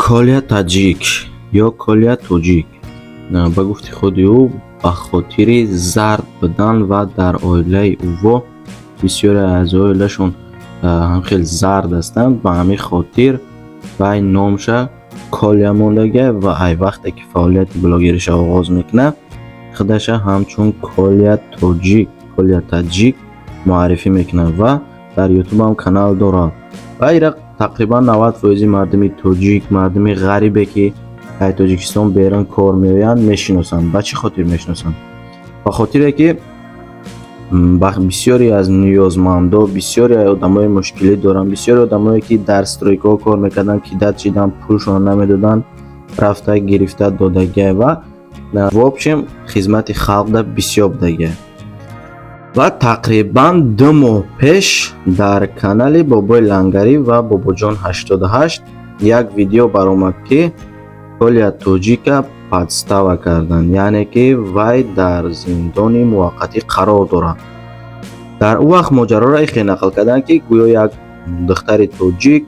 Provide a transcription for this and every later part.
Коля Таҷик ё Коля Тоҷик, ба гуфти худи ӯ, ба хотири зард будан ва дар оилаи ӯво бисёре аз оилашон ҳам хел зард ҳастанд, ба ҳамин хотир вай номша Коля мондагиа. Ва ай вақте ки фаъолияти блогериша оғоз мекунад, худаша ҳамчун Коля Тоҷик, Коля Таҷик муаррифӣ мекунад ва дар Ютубам канал дорад. Ва ира тақрибан 90 фоизи мардуми тоҷик, мардуми ғарибе, ки дар Тоҷикистон берун кор меоянд, мешиносанд. Ба чӣ хотир мешиносанд? Ба хотире ки бисёре аз ниёзмандо, бисёре одамои мушкилӣ доранд, бисёре одамое, ки дар стройкаҳо кор мекарданд, кидать шидан, пулшонро намедоданд, рафта гирифта додагиа ва в общем хизмати халқда бисёр будагиа. Ва тақрибан 2 моҳ пеш дар канали Бобои Лангарӣ ва Бобоҷон 88 як видео баромад, ки Коля Тоҷика подстава карданд, яъне ки вай дар зиндони муваққатӣ қарор дорад. Дар ӯ вақт моҷароро ихе нақл карданд, ки гӯё як духтари тоҷик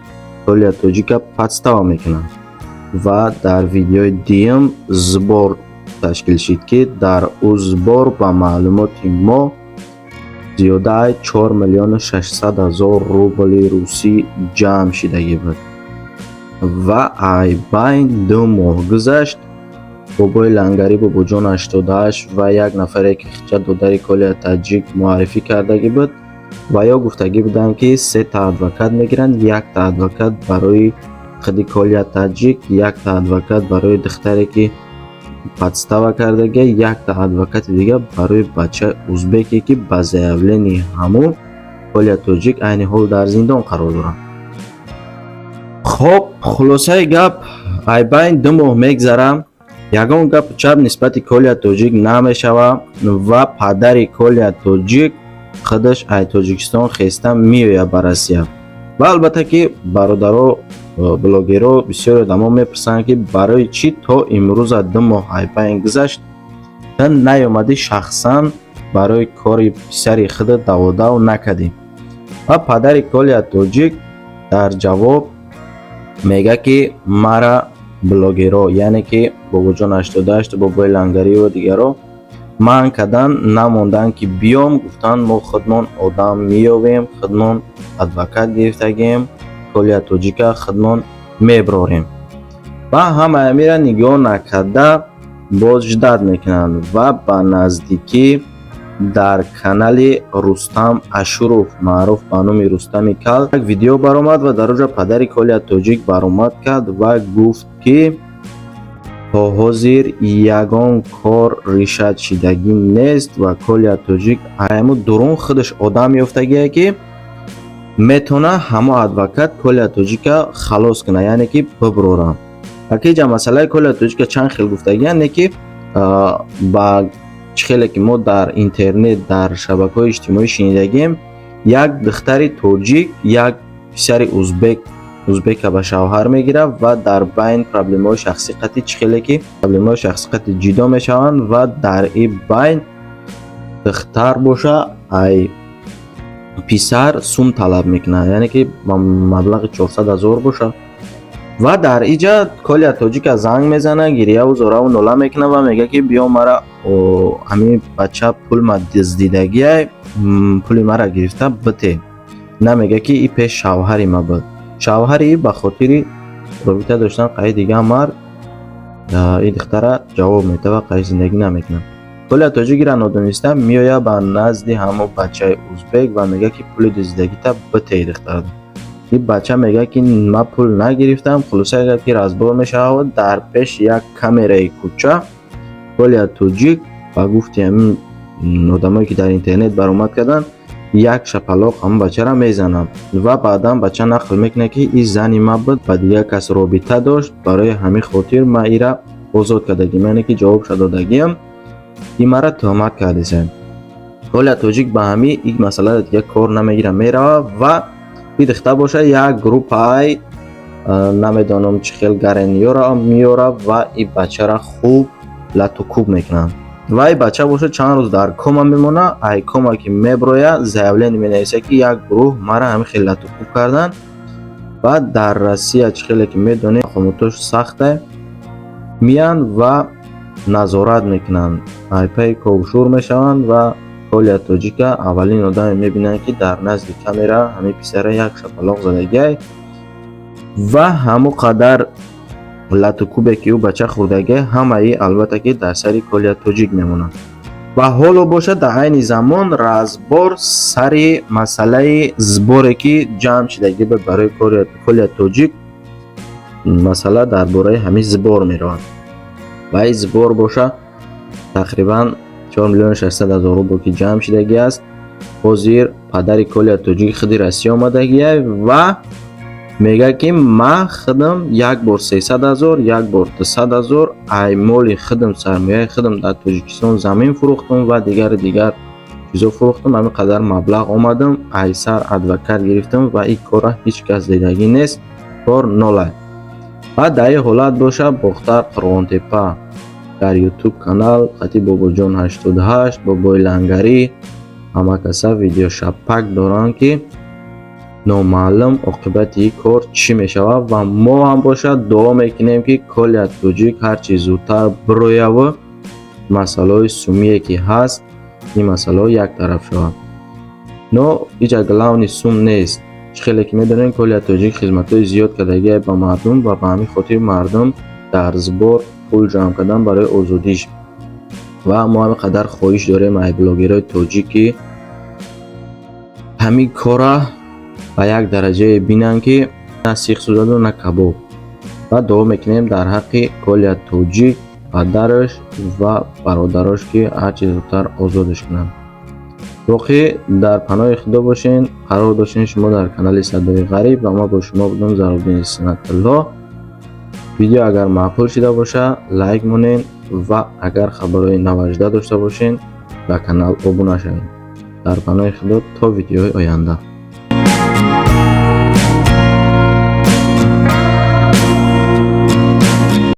Коля Тоҷика подстава мекунад. Ва дар видеои дуюм сбор ташкил шид, ки дар ӯ сбор, ба маълумоти мо, зиёдаи 4 600 000 рубли русӣ ҷамъ шидагӣ буд. Ва ай байн 2 моҳ гузашт. Бобои Лангарӣ, Бобоҷон 88 ва як нафаре, ки хича додари Коля Таҷик муаррифӣ кардагӣ буд, ва ё гуфтагӣ буданд, ки сета адвокат мегиранд: якта адвокат барои худи Коля Таҷик, якта адвокат барои духтаре, ки подстава кардагия, якта адвокати дига барои бачаи узбеке, ки ба заявление ҳамун Коля Тоҷик айни ҳол дар зиндон қарор дорад. Хоб, хулосаи гап, айбайн 2 моҳ мегзарам, ягон гапу чап нисбати Коля Тоҷик намешава. Ва падари Коля Тоҷик худаш ай Тоҷикистон хеста меояд ба Россия. Ва албатта ки бародаро блогеро, бисёри одамо мепурсанд, ки барои чӣ то имрӯза, 2 моҳ айбайн гузашт, ту наёмадӣ, шахсан барои кори писари худат даводав накардӣ? Ва падари Коля Тоҷик дар ҷавоб мегӯяд, ки мара блогеро, яъне ки Бобоҷон 88, Бобои Лангариву дигаро манъ кардан, намонданд, ки биём. Гуфтанд, мо худмон одам меёвем, худмон адвокат гирифтагием, Коля Тоҷика худмон меброрем. Ва ҳамаи амира нигоҳ накарда, боз ждать мекунанд. Ва ба наздикӣ дар канали Рустам Ашуров, маъруф ба номи Рустами Кал, як видео баромад ва дар оҷо падари Коля Тоҷик баромад кард ва гуфт, ки то ҳозир ягон кор решать шидагӣ нест ва Коля Тоҷик ҳамун дурун худаш одам ёфтагие, ки метавона ҳамо адвокат Коля Тоҷика халос кунад, яъне ки биброра. Акиҷа масъалаи Коля Тоҷика чанд хел гуфтагиянд, не ки ба чӣ хеле ки мо дар интернет, дар шабакаҳои иҷтимоӣ шунидагием, як духтари тоҷик як писари узбека ба шавҳар мегирад ва дар байн проблемаҳои шахсӣ қатӣ, чӣ хеле ки проблемаҳои шахсӣ қатӣ ҷудо мешаванд. Ва дар ин байн духтар боша ай писар сум талаб мекунад, яъне ки ба маблағи 400 000 боша. Ва дар иҷа Коля Тоҷика занг мезана, гирьяву зораву нола мекунад ва мегӯяд, ки биё, мара ҳамин бача пул ма дуздидагиай, пули мара гирифта бите. На, мегӯяд, ки и пеш шавҳари ма буд. Шавҳари и ба хотири робита доштан қаи дига мард ин духтара ҷавоб медиҳад ва қаи зиндагӣ намекунад. Коля Тоҷикира нодониста меояд ба назди ҳамон бачаи узбек ва мегӯяд, ки пули дуздидагита битеи духтара. Ин бача мегӯяд, ки ман пул нагирифтам. Хулоса гап, ки разбор мешавад дар пеши як камераи кӯча. Коля Тоҷик, ба гуфти ҳамин одамое, ки дар интернет баромад карданд, як шапалоқ ҳамон бачаро мезанад. Ва баъдан бача нақл мекунад, ки ин зани ман буд, ба дигар кас робита дошт, барои ҳамин хотир ман ира озод кардагим, яъне ки ҷавобша додагиам, ин мара тӯҳмат кардесем. Коля Тоҷик ба ҳамин ин масъаларо дигар кор намегирад, меравад. Ва ин духтар боша як группаи намедонам чӣ хел гарениёро меорад ва ин бачаро хуб лату кӯб мекунанд. Ва ин бача боша чанд рӯз дар кома мемонад. Ай кома ки меброяд, заявление менависад, ки як гурӯҳ мара ҳамин хел лату кӯб карданд. Ва дар Россия, чӣ хеле ки медонем, мақомотош сахте, меянд ва назорат мекунанд, айпаи ковшур мешаванд ва Коля Тоҷика аввалин одаме мебинанд, ки дар назди камера ҳамин писара як шапалоқ задагиай ва ҳамон қадар лату кубе ки ӯ бача хӯрдагиай, ҳамаи албатта ки дар сари Коля Тоҷик мемонад. Ва ҳоло бошад, дар айни замон разбор сари масъалаи сбор е ки ҷамъ шидагӣ буд барои Коля Тоҷик, масъала дар бораи ҳамин сбор меравад. Ва ин сбор боша, тақрибан 4 миллиону 600 ҳазор рубл ки ҷамъ шидагӣ аст. Ҳозир падари Коля Тоҷик худи Россия омадагиай ва мегӯяд, ки ман худам як бор 300 ҳазор, як бор 200 ҳазор ай моли худам, сармояи худам дар Тоҷикистон замин фурӯхтум ва дигару дигар чизо фурӯхтум, ҳамин қадар маблағ омадам, ай сар адвокат гирифтам ва ин корра ҳеҷ кас дидагӣ нест, кор нолай. Ва дар ин ҳолат боша, Бохтар, Қурғонтепа дар Ютуб канал қати Бобоҷон 88, Бобои Лангарӣ, ҳама каса видеошапак доранд, ки номаълум оқибати ин кор чӣ мешавад. Ва мо ҳам бошад дуо мекунем, ки Коля Тоҷик ҳарчи зудтар бирояву масъалаҳои сумие ки ҳаст, ин масъалаҳо як тараф шавад. Но иҷа главный сум нест. Чӣ хеле ки медонем, Коля Тоҷик хизматҳои зиёд кардагиай ба мардум ва ба ҳамин хотир мардум дар сбор пул ҷамъ кардан барои озодиш. Ва мо ҳамин қадар хоҳиш дорем ай блогерҳои тоҷик, ки ҳамин корра ба як дараҷае бинанд, ки на сих сӯзаду на кабоб. Ва дуо мекунем дар ҳаққи Коля Тоҷик, падараш ва бародарош, ки ҳарчи зудтар озодаш кунанд. Боқӣ дар паноҳи Худо бошен. Қарор доштем шумо дар канали Садои Ғариб ва ман бо шумо будам, Зарубини Суннатулло. Видео агар маъқул шида боша, лайк монед ва агар хабарҳои наважда дошта бошед, ба канал обуна шавед. Дар паноҳи Худо, то видеои оянда.